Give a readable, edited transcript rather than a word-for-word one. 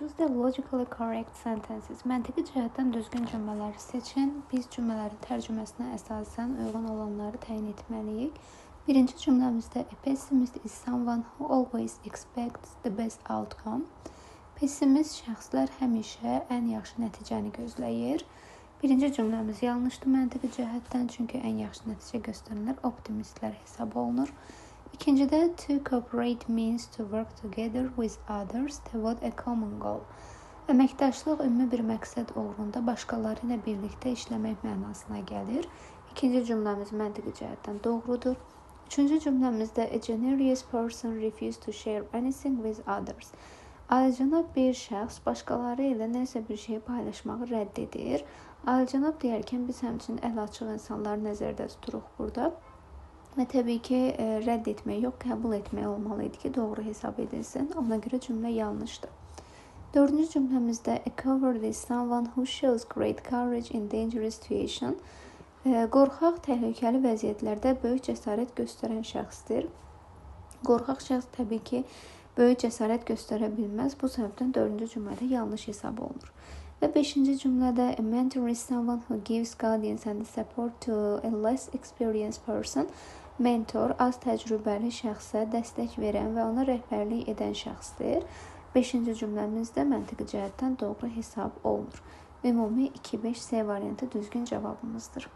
Choose the logically correct sentences. Məntiqi cəhətdən düzgün cümlələri seçin. Biz cümlələrin tərcüməsinə əsasən uyğun olanları təyin etməliyik. Birinci cümləmizdə a pessimist is someone who always expects the best outcome. Pessimist şəxslər həmişə ən yaxşı nəticəni gözləyir. Birinci cümləmiz yanlışdır məntiqi cəhətdən, çünki ən yaxşı nəticə göstərənlər optimistlər hesab olunur. İkincidə to cooperate means to work together with others toward a common goal. Əməkdaşlıq ümumi bir məqsəd uğrunda başqaları ilə birlikdə işləmək mənasına gəlir. İkinci cümləmiz məntiqi cəhətdən doğrudur. Üçüncü cümləmizdə a generous person refuses to share anything with others. Alicənab bir şəxs başqaları ilə nəsə bir şeyi paylaşmağı rədd edir. Alicənab deyərkən biz həmçinin əl açıq insanları nəzərdə tuturuq burada. Və təbii ki, rədd etmək yox, qəbul etmək olmalı idi ki, doğru hesab edilsin. Ona görə cümlə yanlışdır. Dördüncü cümləmizdə a coward is someone who shows great courage in dangerous situation. Qorxaq təhlükəli vəziyyətlərdə böyük cəsarət göstərən şəxsdir. Qorxaq şəxs təbii ki, böyük cəsarət göstərə bilməz. Bu səbəbdən dördüncü cümlədə yanlış hesab olunur. Və beşinci cümlədə a mentor is someone who gives guidance and support to a less experienced person. Mentor az təcrübəli şəxsə dəstək verən və ona rəhbərlik edən şəxsdir. Beşinci cümləmiz də məntiqi cəhətdən doğru hesab olunur. Ümumi 2-5 C variantı düzgün cavabımızdır.